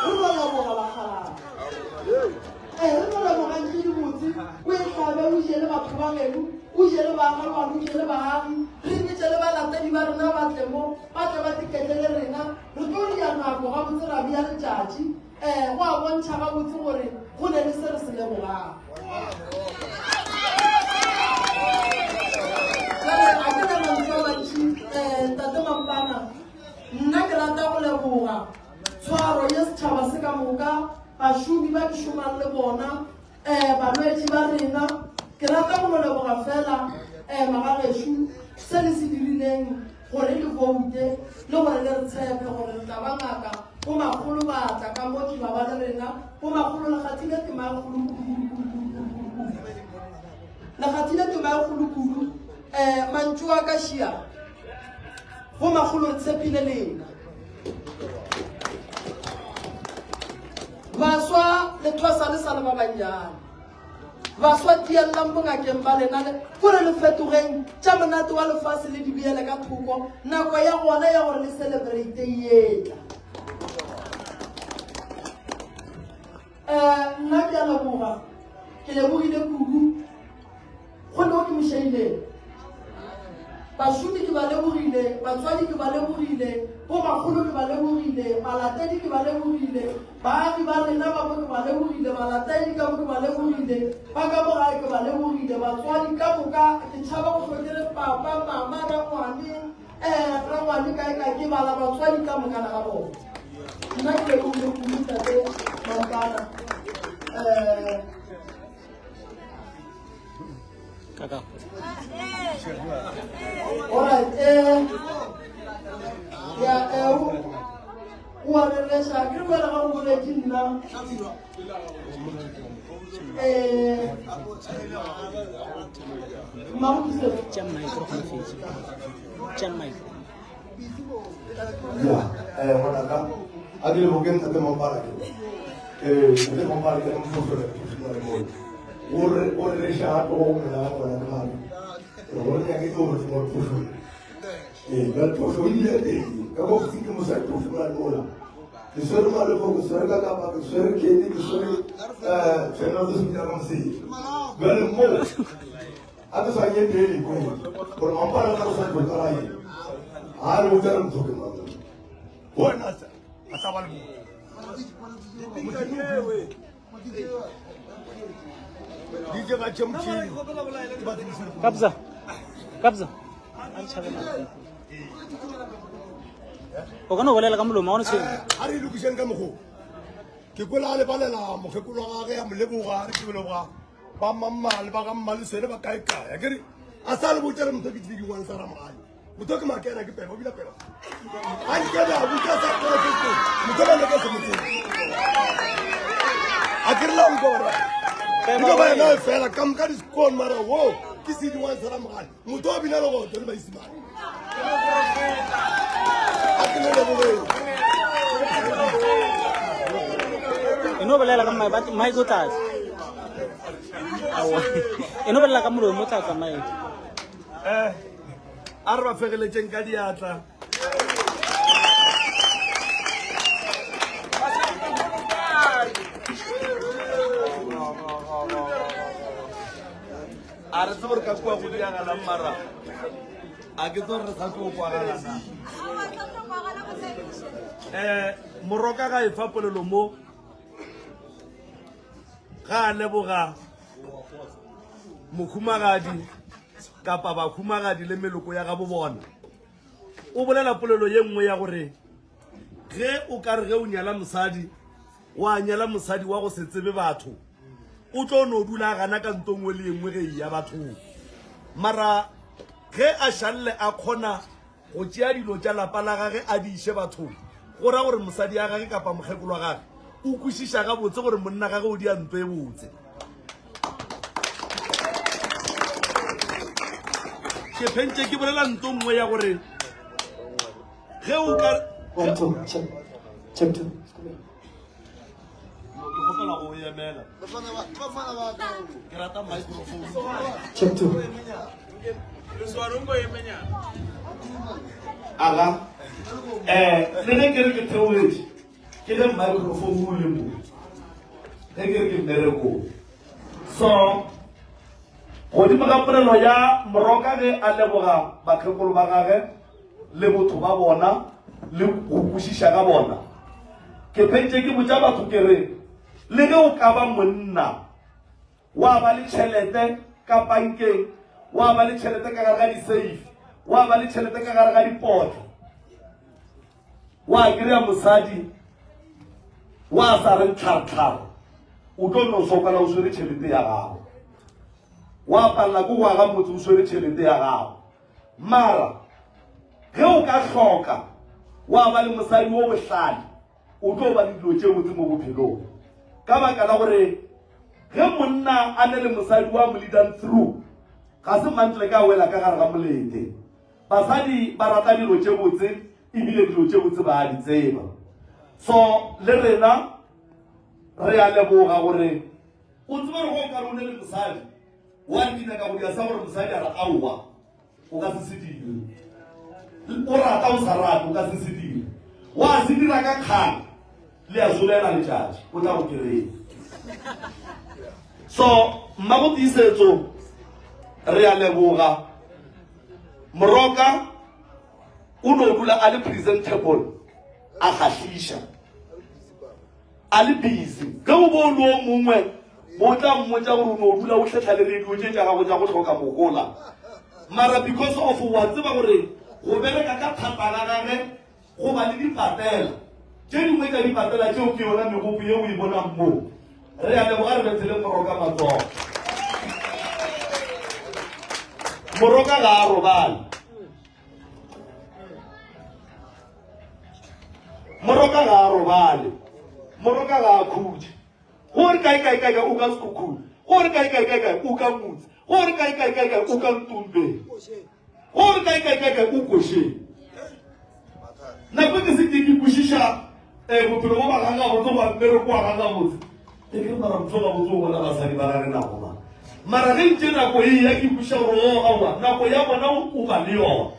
re no leboga bakgalabje ee re no lebogang tše dibotse o e hlabe o je le batho ba geno o je le baagalwane o je le baagi re bitše le balatedi ba rena ba tle mo ba tle ba tiketle le rena Re tlo ria nako gabotse ra bea letšatši. Um go a bontšha gabotse gore go ne le se re se lebogang. Jale a ke na mantšu a mantši um Tate Mampana, nna ke rata go leboga tshwaro ye setšhaba se ka moka, bašomi ba ke šomang le bona, um balwetši ba rena. Ke rata go no leboga fela um magagešo se le se dirileng gore le boute le gore le re tshepe gore re tla ba ngaka. Bo makgolo ba tla ka mo ke ba ba le rena. Bo makgolo le kgathile tema e kgolo kudu kudu kudu kudu kudu kudu kudu. Le kgathile tema e kgolo kudu. Um mantšu a ka šia. Bo makgolo re tshepile lena. Baswa le thwasa le sa le ba bannyane. Baswa tiellang bongakeng ba lena le gore le fetogeng tša monate wa lefase le di beele ka thoko. Nako ya gona ya gore le celebrate e etla. Eh, nna ke a leboga. Ke lebogile kudu. Go ne o ke mošaileng. Bašomi ke ba lebogile, batswadi ke ba lebogile, bomakgolo ke ba lebogile, balatedi ke ba lebogile, baagi ba rena ba mo ke ba lebogile, balatedi ka mo ke ba lebogile, ba ka mo gae ke ba lebogile, batswadi ka moka ke tšhaba go hlwe ke re papa, mama, rangwane, eh, rangwane kae kae, ke bala batswadi ka moka ga bona. Nna ke lebogile kudu tate Mampana. Eh, Kaka. Alright, eh ya eh o o a rereša ke re bjale ga o boletše nna eh mmago Tiisetso. Tša mic re kgone fetše. Tša mic. Ya, eh ngwanaka, a ke leboge ntate Mampara ke. Eh, ntate Mampara ke mfohlole ke le mo. O re o re sha to go mela ngwana ke mane. O re nyake ke o re mo phošo. Eh, ba phošo ile teng. Ka go se ke mosadi phošo la mola. Ke swere malefo, ke swere ka kapa, ke swere kene, ke swere eh tsena se se ka mosedi. Jwale mo a ke sa nye pele ko gore mampara ka sa go tsara ye a re botsa re motho ke mang wena a sa ba le DJ ga tše motšhini Kabza. Kabza. A ntšhabela. O ka no bolela ka molomo, ga o no tshwenya. a re lokišeng ka mokgo ke kwela a lebalela mokgekolo wa gage a mo leboga re ke leboga ba mammale ba ga mmaleswele ba kae kae a kere a sa le botsa re motho ke tsedi one sa ramogale motho ke makena ke peba o bile peba a nkebe a botsa sa kore ke ko motho ba ne ka se motseng a kere la nkora ke ba ena fela ka mka di skon mara wo ke sedi one sa ramogale motho o bina le go le baisimane a ke le lebogeng E no bolela ka mic, mic o tla tla. Aowa. E no bolela ka molomo o tla tla mic. Eh, a re ba fegeletšeng ka diatla a re tsebe gore ka kua go diagalang mara a ke tse gore re sa tlo kwagala na um moroka ga e fa polelo mo ga a leboga mohumagadi kapa bahumagadi le meloko ya gabo bona o bolela polelo ye nngwe ya gore ge o ka re ge o nyala mosadi wa nyala mosadi wa go se tsebe batho o tlo no dula a gana ka nto nngwe le engwe ge e ya bathong mara ge a šalle a kgona go tšea dilo tša lapa la gage a di iše bathong go ra gore mosadi ya gage kapa mokgekolo wa gage o kwešiša gabotse gore monna gage o dia nto e botse ke phentše ke bolela nto nngwe ya gore ge o ka One, two, check. Check two. ke kgopela go emela ke rata microphone Check two. aga eh le ge ke re ke theoletše ke ge microphone o le mo ge ke re ke mmerekong so godimo ga polelo ya moroka ge a leboga bakgekolo ba gage le botho ba bona le go kwešiša ga bona ke phentše ke botša batho ke re le ge o ka ba monna wa ba le tšhelete ka bankeng wa ba le tšhelete ka gare ga di-safe wa ba le tšhelete ka gare ga dipotlo wa kry-a mosadi wa sa reng tlharetlhare o tlo no sokola o swere tšhelete ya gago wa palela ko go aga motse o swere tšhelete ya gago Mara ge o ka hloka wa ba le mosadi wo bohlale, o tlo ba le dilo tše botse mo bophelong. Ka baka la gore ge monna a ne le mosadi wa mo leadang through, ga se mantle ka wela ka gare ga molete. Basadi ba rata dilo tše botse ebile dilo tše botse ba a di tseba. So le rena re a leboga gore o tsebe gore go o ka re o ne le mosadi Wa re ke nyaka go dira sa gore mosadi a re aowa o ka se se dire. O rata o sa rate o ka se se dire. Wa se dira ka kgang le a solela letšatši o tla go kry-a. So mmago tiisetso re a leboga Moroka o no dula a le presentable a kgahliša. A le busy. Ge o bo o le o mongwe, bo tla mmotša gore o no dula o hlehla le radio tše tša gago tša go hloka mohola. Mara because of wa tseba gore go bereka ka thata ga gage go ba le dipatela. Tše dingwe tša dipatela tšeo ke yona megopo ye o e bonang mo. Re a leboga re bethele moroka matsogo. Moroka ga a robale. Moroka ga a robale. Moroka ga a khutše. Gore kae kae kae kae o ka Sekhukhune. Gore kae kae kae kae o ka Motse. Gore kae kae kae kae o ka Ntumbeng. Gore kae kae kae kae o Košeng. Nako ke se ke ke kwešiša um bophelo bo ba gagabotse goba mmereko wa gagabotse. Ke ke re mara motho gabotse o bona basadi ba gage nako mang. Mara ge ntše nako e ya ke kwešiša gore o aowa nako ya bona o ba le yona.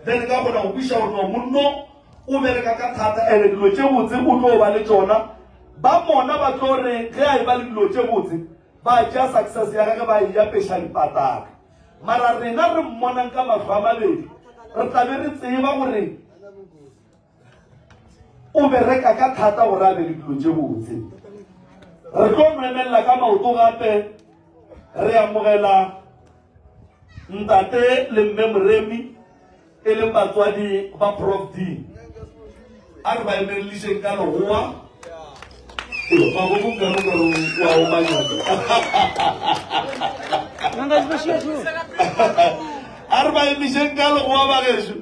Then ka kgona go kwešiša gore no monno o bereka ka thata ene dilo tše botse o tlo ba le tšona. Ba mona ba tlo re ge a e ba le dilo tše botse ba tšea success ya gage ba e apeša dipataka. Mara rena re mmonang ka mahlo a mabedi re tla be re tseba gore o bereka ka thata gore a be le dilo tše botse. Re tlo mo emelela ka maoto gape re amogela ntate le mme Moremi e leng batswadi ba Prof D. A re ba emelelišeng ka legoa. Magogo nkare o wa omanyana. A re ba emišeng ka legoa bagešo.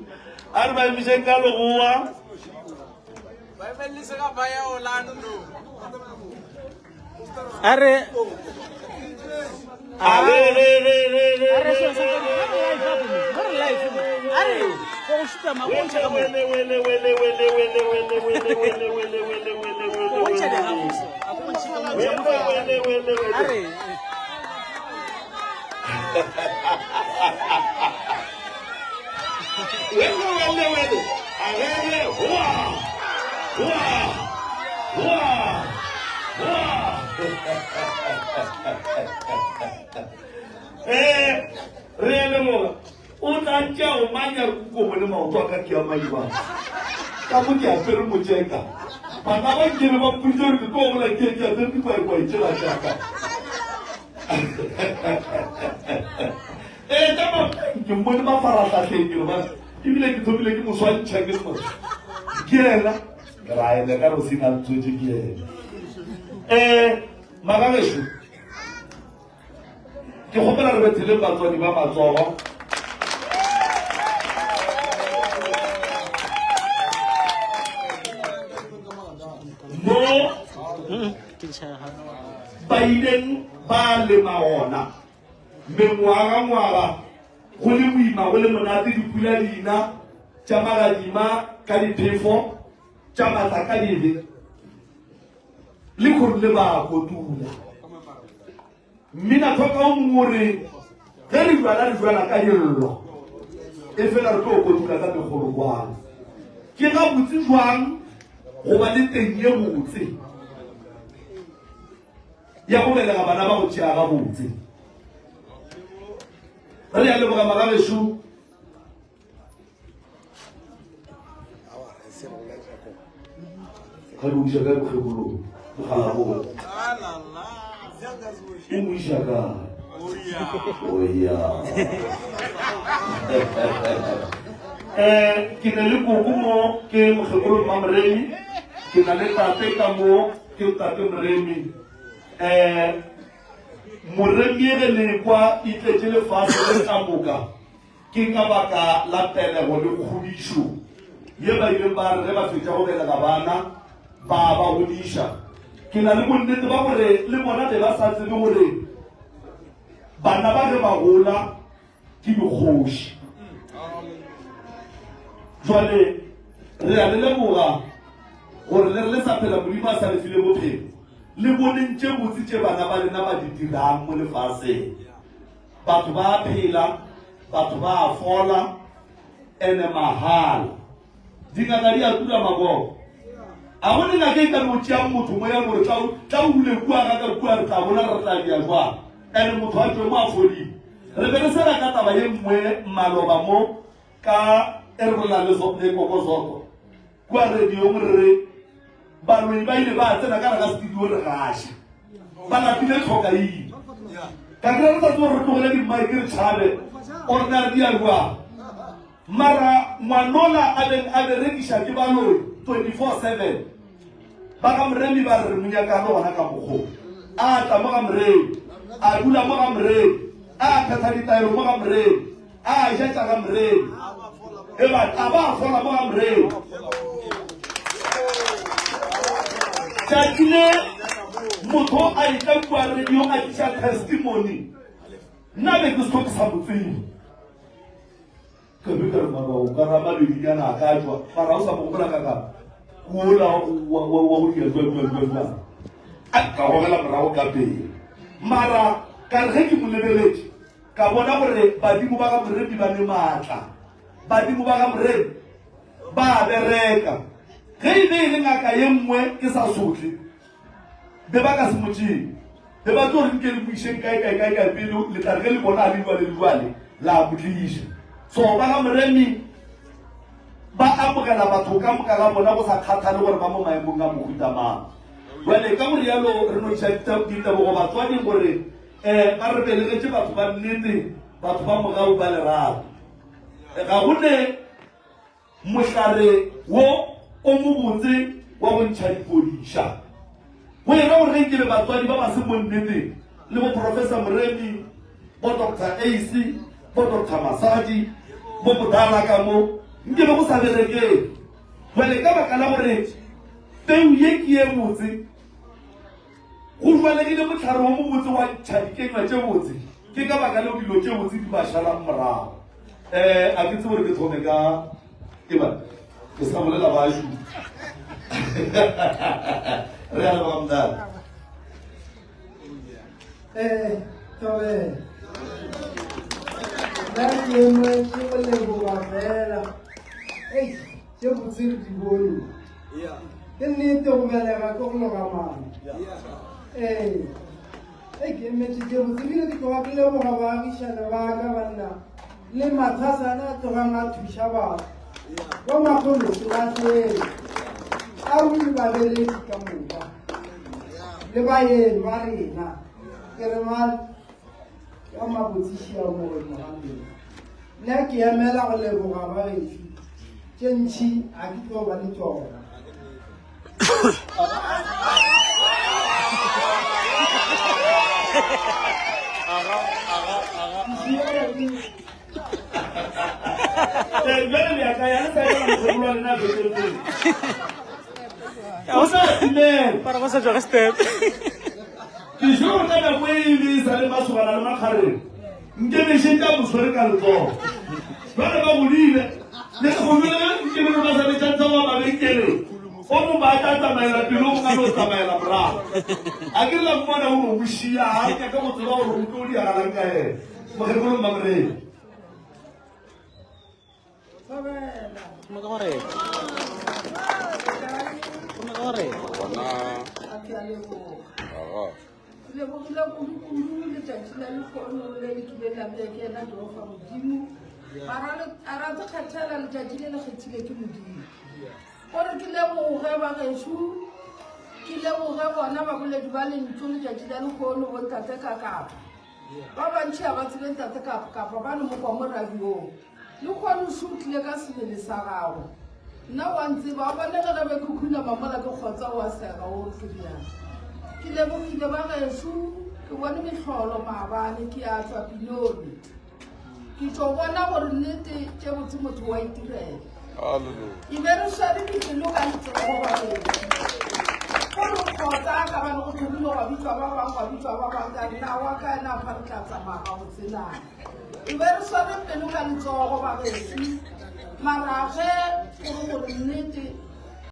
A re ba emišeng ka legoa. A re A re re re re re a re so sa re live up mo. Re live mo. A re go go shuta ma go ntšha ka mo. Wele wele wele wele wele wele wele wele wele wele wele wele Go ntšha di half so. A go ntšha ka mo. Wele wele wele A wele re Wele wele wele a re re hoa hoa hoa hoa Eh re a leboga o tla ntšea o manya kobo le maoto a ka ke a maiba ka mo ke apere motšeka bana ba nkebe ba mpoditse gore ke tlo gola ke ke apere dikwaekwae tšela tšaka Ee, ka ma ke mmone mafarahlahleng ke re ba ebile ke thomile ke mo swantšha ke re ke yena ke ra ene ka re o sena ntswetse ke yena um magagešo ke kgopela re betheleng batswadi ba matsogo mo ba ileng ba lema gona Mengwagangwaga, go le boima go le monate, dipula di na, tša magadima ka diphefo, tša matla ka dibe, le kgorule ba kotula. Mminathoka o mongwe o re, ge re jwala re jwala ka dillo, e fela re tlo kotula ka megolokwane. Ke gabotse jwang go ba le teng ye botse? ya go belega bana ba go tšea gabotse. Re a leboga magagešo. Ga di o iša kae mokgekolo? Mogala mo. O mo iša kae? Oya. Eh, ke na le koko mo ke mokgekolo Mmamoremi, ke na le tate ka mo Ke Ntate Moremi. Um Moremi ge le kwa e tletše lefase le ka moka ke ka baka la pelego le kgodišo ye ba ileng ba re ge ba fetša go belega bana ba ba godiša. Ke na le bonnete ba gore le bona be ba sa tsebe gore bana ba ge ba gola ke dikgoši. Jwale re a le leboga gore le re le sa phela Modimo a sa le file bophelo le boneng tše botse tše bana ba lena ba di dirang mo lefaseng. Batho ba phela, batho ba fola, ene mahala. Dingaka di a tura mabogo. A go ne ngaka e ka no tšeang motho mo ya gore tla tla o dule kua ga ka kua re tla bona re tla dia jwang. Ene motho a tšwe mo a fodile. Re be re sela ka taba ye nngwe maloba mo ka e re bolela le le Koko Zoko kua radiong re re baloi ba ile ba tsena ka gare ga studio re gaša ba lapile tlhokaina. Ka kry-a re sa tsebe gore re tlogele di-mic re tšhabe or na re dia jwang. Mara ngwanola a beng a berekiša ke baloi 24/7. Ba ga Moremi ba re re mo nyaka le gona ka mokgo. A tla mo ga Moremi, a dula mo ga Moremi, a phetha ditaelo mo ga Moremi. A ja tša ga Moremi. E ba a ba fola mo ga Moremi. Tšatši le motho a etla kua radio a tliša testimony. Nna be ke se ke sa mo tsebe. Ka be ka re mara o ka ra mabedinyana a ka tšwa. Mara o sa mo gopola ka ka ola wa wa wa go dia jwa jwa jwa jwa. A ka gogela morago ka pele. Mara ka re ge ke mo lebeletše Ka bona gore badimo ba ga Moremi ba ne maatla. Badimo ba ga Moremi ba a bereka. Ge e be e le ngaka ye nngwe ke sa sotle, be ba ka se mo tšee. Be ba tlo re nke le mo išeng kae kae kae kae pele, le tla re ge le bona a le jwale le jwale la mo tliša. So ba ga Moremi ba amogela batho ka moka ga bona go sa kgathale gore ba mo maemong a mohuta mang. Jwale ka go rialo re no iša ditebogo batswading gore Ee, ba re belegetše batho ba nnete, batho ba mogau ba lerato. Ga go ne mohlare wo o mobotse wa go ntšha dipodiša. Go era gore ge nkebe batswadi ba ba se mo nneteng le bo Professor Moremi, bo Doctor Ace, bo Doctor Masadi, bo Modala ka mo, nkebe go sa berekeng. Jwale ka baka la gore peu ye ke ye botse, Go jwalegile mohlare wo mobotse wa ntšha dikenywa tše botse, ke ka baka leo dilo tše botse di ba šalang morago. Um a ke tsebe gore ke thome ka eba ke sa bolela bašu. Re a leboga mdala. Eh, Thobela. Nna ke emetše go leboga fela. Ei, tše botse re di bone. Ke nnete go belega ke go loga maano. Ee. Ei, ke emetše tše botse ebile ke tloga ke leboga baagišane ba ka banna le mathasana a tlogang a thuša batho. Bo makgolo se lahlele. A ruri babereki ka moka. Le baeng ba rena. Ke re mal ya mabotsiši a mo godimo ga mmele. Nna ke emela go leboga ba gešo tše ntši ga ke tlo ba le tšona. Bjale le ya kae? A le sa etela mokgekolo wa lena a beteletseng. O sa timela. Para ba sa tšwa ka step. Ke sure ka nako e e be e sa le masogana le makgarebe. Nke be šetše a mo swere ka letsogo. Bjale ba godile. Le go bjale nke be ba sa betša ntsa wa mabenkeleng. O mo ba tla tsamaela pele o mongwe a no tsamaela morago. A ke re la mmona o no mo šia, ga a nyake go tseba gore o tlo diagalang ka yena. Mokgekolo Mmamoremi. Thoma ka gore. Thoma ka gore. A ke a leboga. Ke lebogile kudu-kudu letšatši la lehono le le kileng la bea ke yena Jehofa Modimo. Ga ra le- a ra tse kgethela letšatši le le kgethile ke Modimo. Gore ke leboge ba gešo, ke leboge bona baboledi ba lentšu letšatši la lehono bontate Kakapa. Ba bantši ga ba tsebe ntate Kapa kapa ba no mo kwa mo radiong. Lehono šo o tlile ka sebele sa gagwe. Nna wa ntseba, wa bona le ge be ke khunama mola ke kgotsa wa sega o re ke bjang. Ke lebogile ba gešo, ke bone mehlolo maabane ke a tšwa Pinoni. Ke tšo bona gore nnete tše botse motho wa itirela. E be re swere dipelo ka letsogo ba gešo. Gore kgotsa ka bane go thomile gwa bitšwa ba bangwe gwa bitšwa ba bangwe ka re na wa ka ena fa re tla tsamaya gabotse na. E be re swere pelo ka letsogo ba gešo. Mara ge go re gore nnete.